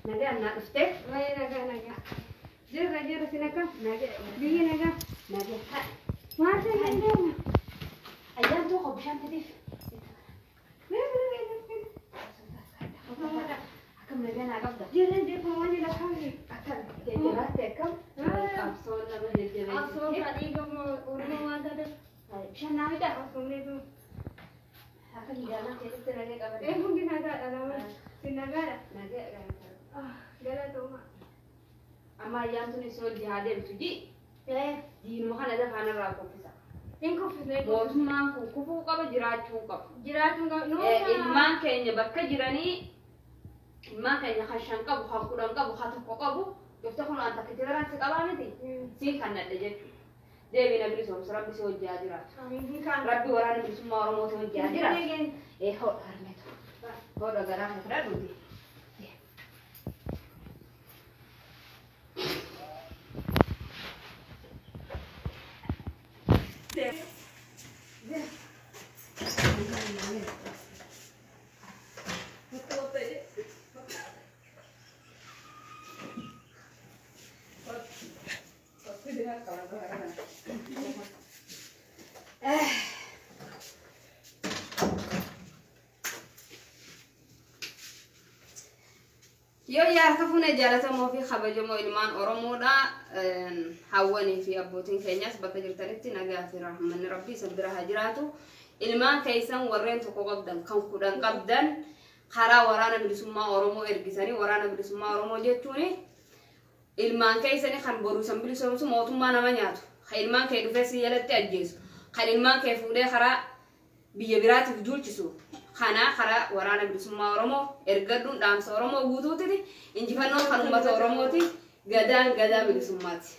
Nagaa naa dhuftee? Nagaa nagaa. Jirra jirra sin akka Nagaa. Biyyi nagaa. Nagaa. Maal ta'e hin deemna? Ayyaan tokko bishaan fidiif. Akkam nagaa naa qabda? Jirra jirra waan jira kamni. Akkam jajjabaatte akkam? Qabsoon nama Qabsoon jajjabeessite. kadhii Oromoo waan taateef Bishaan naa fidaa? qabsoomneetu. Akka miidhagaa keessatti nagaa qaban. Ee hundi nagaadha nama. Sin nagaadha. Nagaa. Galatooma. Amma ayyaan tun isoo jihaa deemtu ji. Diinuma kana lafaan irraa kuffisa. Hin kuffisne. Mootummaan kun kufuu qaba, jiraachuu qaba. Jiraachuun qabu. Ilmaan keenya bakka jiranii, ilmaan keenya kan 5 qabu, kan 10 qabu, kan 1 qabu, dofta kun waan takka jiran si qabaa miti. Siin kan nadhe jechuudha. Deebiin bilisoomsu, Rabbi si hojjaa jiraatu. Rabbi waraana bilisummaa Oromoo si hojjaa jiraatu. Ee hodha harmeetu. Hodha garaa kan fudhadhuuti. Yoo harka fuune, jaalatamoo fi kabajamoo ilmaan Oromoodha. Hawwanii fi abbootiin keenyas bakka jirtanitti nagaa fi rahmanni Rabbii isin bira haa jiraatu. Ilmaan keessan warreen 1 qabdan, kan 10 qabdan, karaa Waraana Bilisummaa Oromoo ergisanii. Waraana Bilisummaa Oromoo jechuun ilmaan keessanii kan boruu isan bilisoomsu, mootummaa nama nyaatu. Kan ilmaan kee dhufee si jalatti ajjeesu. Kan ilmaan kee fuudhee karaa biyya biraatiif duulchisu. Kana karaa Waraana Bilisummaa Oromoo ergadhuun dhaamsa Oromoo guutuutiti. Injifannoon kan uummata Oromooti. Gadaan gadaa bilisummaati.